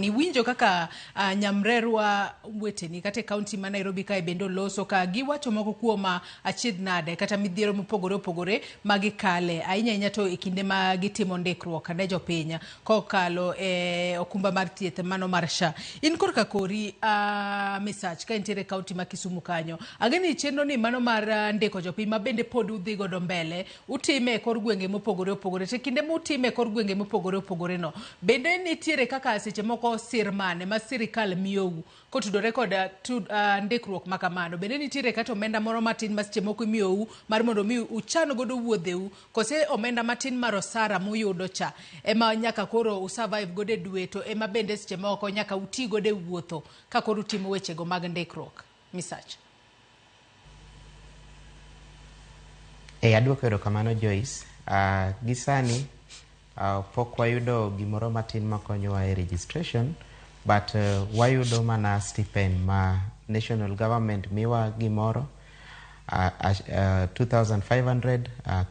Iwinjo kaka nyamrerwa weteni kata e kaunti ma Nairobi kae bende oloso ka giwacho moko kuom achiedh nade kata midhiero mopogore opogore ma gikale ahinya ahinya to e kinde ma gitimo ndikruok ne jopiny kokalo e okumba mar thieth mano mar SHA. In korka kori Misach ka intiere e kaunti ma Kisumu kanyo, ang'e ni chenro ni mano mar ndiko jopiny ma bende pod udhi godo mbele utime e kor gwenge mopogore opogore to e kinde mutime e kor gwenge mopogore opogore no bende nitiere kaka seche moko sir mane ma sirikal miyou kotudore kod ndikruok ma kamano bende nitiere kata omenda moro matin ma seche moko imiyou mar mondo mi uchan godo wuodheu kose omenda matin mar osara muyudo cha ema nyaka koro usurvive godo e dwe to ema bende seche moko nyaka uti godo e wuotho ka koro utimo wechego mag ndikruok Misach. E, aduoko erokamano Joyce. Gi sani pok wayudo gimoro matin makonyowa e registration but wayudo mana stipend ma national government miwa gimoro 2500,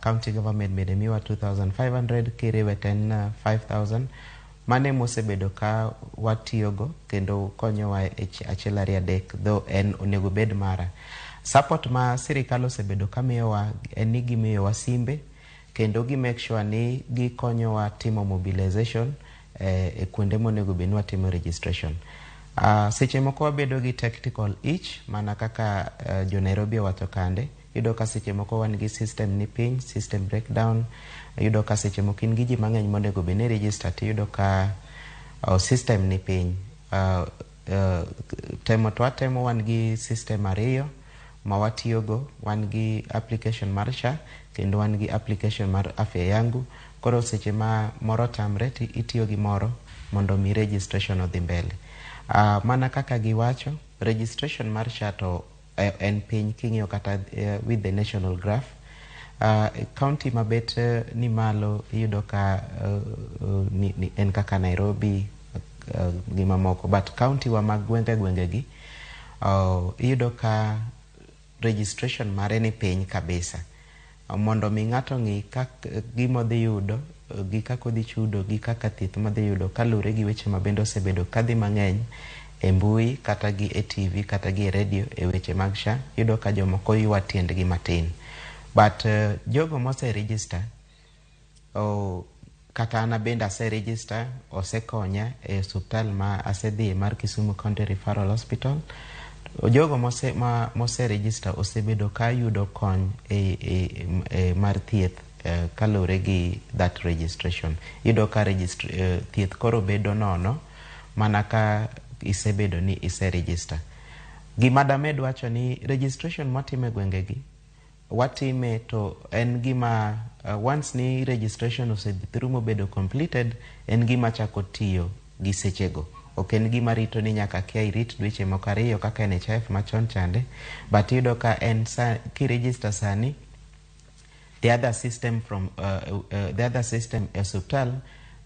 county government bende miwa 2500, kiriwe to en 5000. Mano ema osebedo ka watiyogo kendo konyowa e achiel ariyo adek though en onego bed mara. Support ma sirikal osebedo ka miyowa en ni gimiyowa simbe kendo gi make sure ni gikonyowa timo mobilization e kuonde monego bed ni watimo registration. Seche moko wabedo gi tactical each mana kaka jo Nairobi owacho kande. Iyudo ka seche moko wan gi system ni piny, system breakdown. Iyudo ka seche moko in gi ji mang'eny monego bed ni register tiyudo ka system ni piny. Temo to watemo wan gi system ariyo ma watiyogo. Wan gi application mar SHA kendo wan gi application mar Afya Yangu. Koro seche ma moro otamre to itiyo gi moro mondo mi registration odhi mbele. Mana kaka giwacho, registration mar SHA to en piny king'iyo kata with the national graph. County mabet ni malo iyudo ka en kaka Nairobi gi mamoko, but county wa mag gwenge gwenge gi iyudo ka registration mare ni piny kabisa. Mondo mi ng'ato ng'i gima odhi yudo gi kaka odhi chudo gi kaka thieth modhi yudo kaluwore gi weche ma bende osebedo kadhi mang'eny e mbui kata gi e TV kata gi e radio e weche mag SHA, iyudo ka jomoko ywa tiendgi matin. But jogo mose register, kata an bende ase register, osekonya e osuptal ma asedhiye mar Kisumu County Referral Hospital. Jogo mose register osebedo ka yudo kony e mar thieth kaluwore gi that registration. Iyudo ka thieth koro bedo nono mana ka isebedo ni ise register. Gima damed wacho ni registration mwatimo e gwenge gi watime to en gima once ni registration osedhi through mobedo completed, en gima chako tiyo gi sechego. Ok en gima rito ni nyaka kia irit dweche moko ariyo kaka NHIF machon chande, but iyudo ka en sa kiregister sani, the other system from the other system e osuptal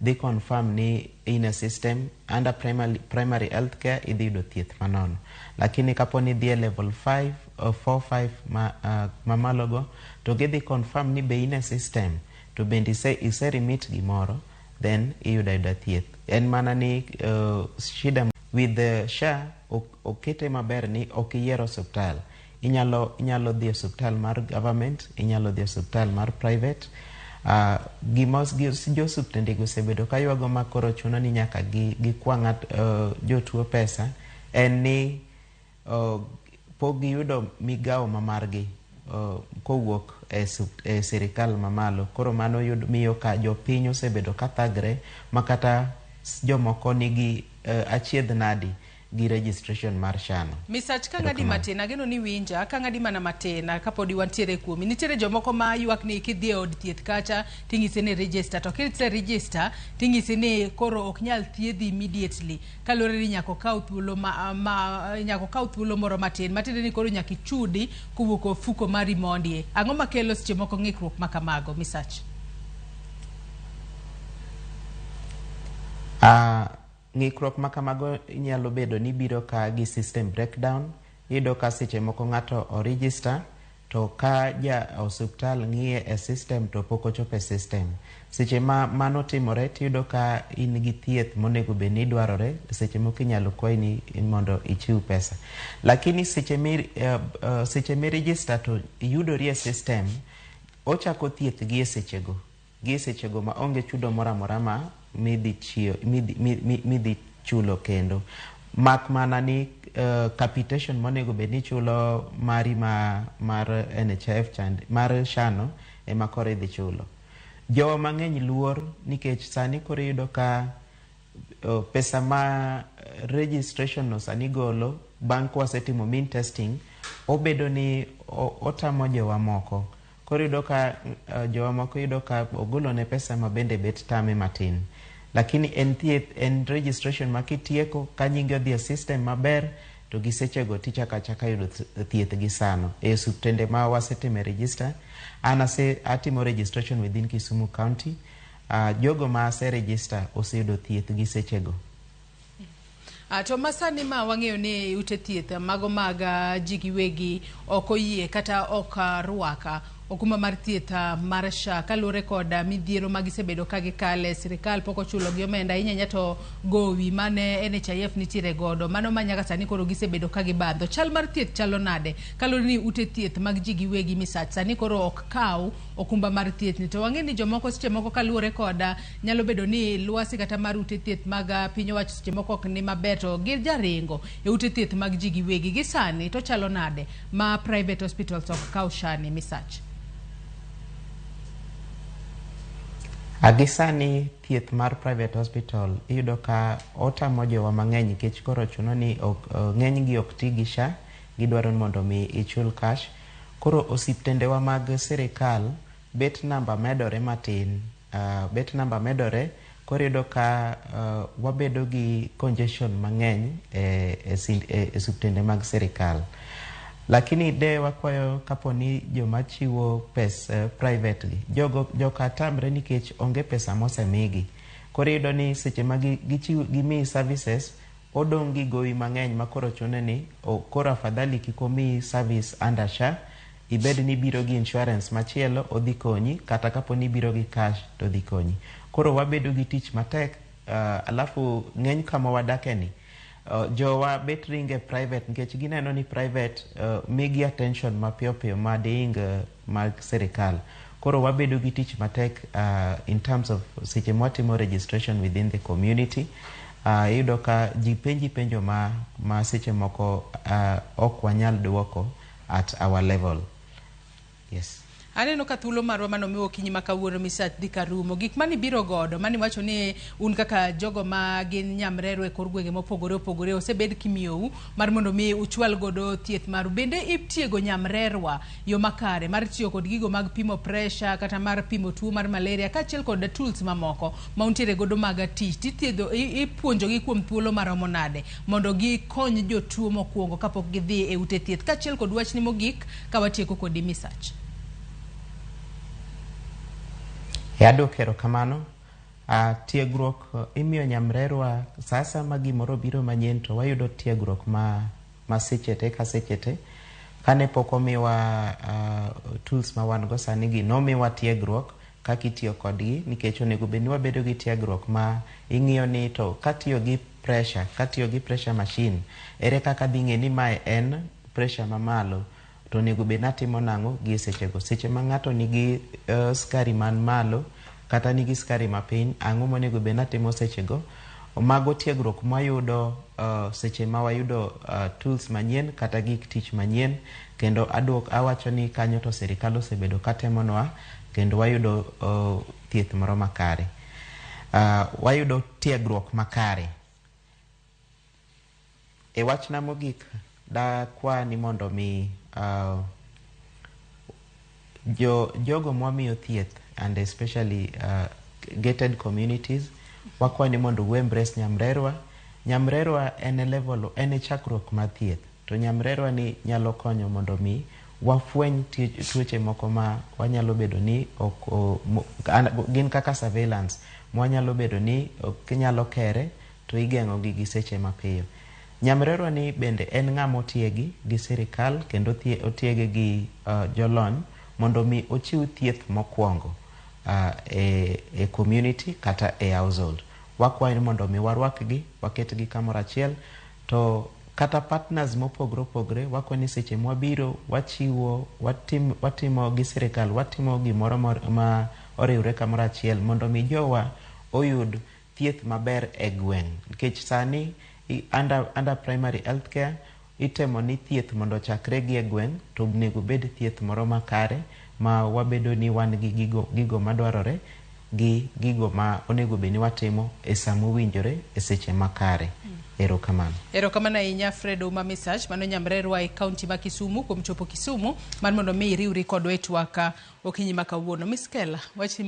dhi confirm ni in a system under primary health care, idhi yudo thieth manono. Lakini kapo ni idhi e level 5 or 4 5 mamalo go, to gidhi confirm ni be in a system to bende ise remit gimoro, then iyudo ayuda thieth. En mana ni shida with the SHA okete maber ni ok iyiero osuptal. Inyalo dhi e osuptal mar government, inyalo dhi e osuptal mar private. Gima jo osuptendego osebedo ka ywago ma koro chuno ni nyaka gikwa ng'at jotuo pesa en ni pok giyudo migawo ma margi kowuok e sirikal mamalo. Koro mano miyo ka jopiny osebedo ka thagre ma kata jomoko nigi achiedh nadi gi registration mar SHA no. Misach, ka ng'adi matin, ageno ni winja, ka ng'adi mana matin, kapodi wantiere kuomi. Nitiere jomoko ma ywak ni kidhi e od thieth kacha ting'isi ni register, to kise register ting'isi ni koro ok nyal thiedhi immediately kaluwore ni nyaka okaw thuolo ma nyaka okaw thuolo moro matin, matiende ni koro nyaka ichudi kowuok e ofuko mari mondie. Ang'o makelo seche moko ng'ikruok ma kamago, Misach? Ng'ikruok ma kamago nyalo bedo ni biro ka gi system breakdown. Iyudo ka seche moko ng'ato o register To ka ja osiptal ng'iye e system to pok ochopo e system. Seche ma mano timore, tiyudo ka in gi thieth monego bed ni dwarore, seche moko inyalo kwayi ni mondo ichiw pesa. Lakini seche mi register to yudori e system, ochako thieth gi e sechego. Gi e sechego ma onge chudo moro amora ma midhi chiyo, midhi chulo kendo. Mak mana ni capitation monego bed ni ichulo mari ma mar NHIF chand, mar SHA no ema koro idhi chulo. Jowa mang'eny luor nikech sani koro iyudo ka pesa ma registration no sani golo bang' kwasetimo means testing, obedo ni otamo jowa moko. Koro iyudo ka jowa moko yudo ka ogolo ne pesa ma bende bet tame matin. Lakini en thieth, en registration ma kitieko ka nyingi odhi e system maber, to gi sechego tichako achaka yudo thieth gi sano. E osiptende ma wasetime register, an ase atimo registration within Kisumu County. Jogo ma ase register oseyudo thieth gi sechego. To masani ma wang'eyo ni ute thieth mago mag ji giwegi ok oyie kata ok rwaka okumba mar thieth mar SHA kaluwore kod midhiero ma gisebedo ka gikale. Sirikal pok ochulo gi omenda, ahinya ahinya to gowi mane NHIF nitiere godo mano ma nyaka sani koro gisebedo ka gibadho. Chal mar thieth chalo nade kaluwore ni ute thieth mag ji giwegi misach sani koro ok kaw okumba mar thieth ni? To wang'e ni jomoko seche moko kaluwore kod nyalo bedo ni lwasi kata mar ute thieth mag piny owacho seche moko ok ni maber, to gijaringo e ute thieth mag ji giwegi. Gi sani to chalo nade ma private hospitals ok kaw SHA ni misach? Gi sani thieth mar private hospital iyudo ka otamo jowa mang'eny, nikech koro chuno ni ng'eny gi ok ti gi SHA, gidwaro ni mondo mi ichul cash. Koro osiptendewa mag sirikal bet namba medore matin, bet namba medore. Koro iyudo ka wabedo gi congestion mang'eny e osiptende mag sirikal. Lakini de wakwayo kapo ni joma chiwo pes private gi, jogo joka tamre nikech onge pesa mosemigi. Koro iyudo ni seche ma gichiwo gimiyi services, odong' gi gowi mang'eny ma koro chune ni koro afadhali kik omiyi service under SHA, ibed ni ibiro gi insurance machielo odhi konyi, kata kapo ni ibiro gi cash to odhi konyi. Koro wabedo gi tich matek. Alafu ng'eny kama wadake ni, jowa bet ringe private nikech gineno ni private migi attention mapiyo piyo madihing mag sirikal. Koro wabedo gi tich matek in terms of seche mwatimo registration within the community. Iyudo ka ji penji penjo ma seche moko ok wanyal duoko at our level. Yes. Aneno ka thuolo marwa manomiwa okinyi ma kawuono misach dhi ka rumo. Gik mani biro godo, mani wacho ni un kaka jogo ma gin nyamrerwa e kor gwenge mopogore opogore osebed kimiyou mar mondo mi uchwal godo thieth maru. Bende itiego nyamrerwa yo makare mar tiyo kod gigo mag pimo pressure kata mar pimo tuo mar malaria kaachiel kod tools mamoko ma untiere godo mag tich? Tithiedho, ipuonjogi kuom thuolo maromo nade mondo gikony jotuo mokwongo kapok gidhi e ute thieth? Kaachiel kod wachni mogik ka watieko kodi, misach. E aduoko erokamano. Tiegruok imiyo nyamrerwa sa asaya ma gimoro biro manyien, to wayudo tiegruok ma seche te ka seche te. Kane pok omiwa tools ma wan go sani gi, nomiwa tiegruok kaka itiyo kodgi, nikech onego bed ni wabedo gi tiegruok ma ing'iyo ni to katiyo gi pressure, katiyo gi pressure machine, ere kaka adhi ng'e ni mae en pressure mamalo, to onego bed ni atimo nang'o gi e sechego? Seche ma ng'ato nigi skari man malo kata nigi skari mapiny, ang'o monego bed ni atimo sechego? Mago tiegruok mwayudo seche ma wayudo tools manyien kata gik tich manyien. Kendo aduok awacho ni kanyo to sirikal osebedo katemonwa kendo wayudo thieth moro makare, wayudo tiegruok makare. E wachna mogik, dakwa ni mondo mi jogo mwamiyo thieth and especially gated communities, wakwa ni mondo u embrace nyamrerwa. Nyamrerwa en e level, en e chakruok mar thieth, to nyamrerwa ni nyalo konyo mondo mi wafweny tuoche moko ma wanyalo bedo ni ok gin kaka surveillance mwanyalo bedo ni ok inyalo kere to igeng'o gi gi seche mapiyo. Nyamrerwa ni bende en ng'ama otiegi gi sirikal kendo otiege gi jolony mondo mi ochiw thieth mokwongo e community kata e household. Wakwayo ni mondo mi warwakgi, waketgi kamoro achiel, to kata partners mopogore opogore wakwayo ni seche mwabiro wachiwo watimo gi sirikal, watimo gimoro ma oriwre kamoro achiel mondo mi jowa oyud thieth maber e gweng'. Nikech sani under primary health care itemo ni thieth mondo ochakre gi e gweng', to onego bed thieth moro makare ma wabedo ni wan gi gigo madwarore gi gigo ma onego bed ni watimo e sa mowinjore e seche makare. Erokamano. Erokamano ahinya Fred Ouma Misach, mano nyamrerwa e kaunti ma Kisumu kuom chopo Kisumu mar mondo mi iriwri kodwa e twak okinyi ma kawuono. Miss Kela, wachni.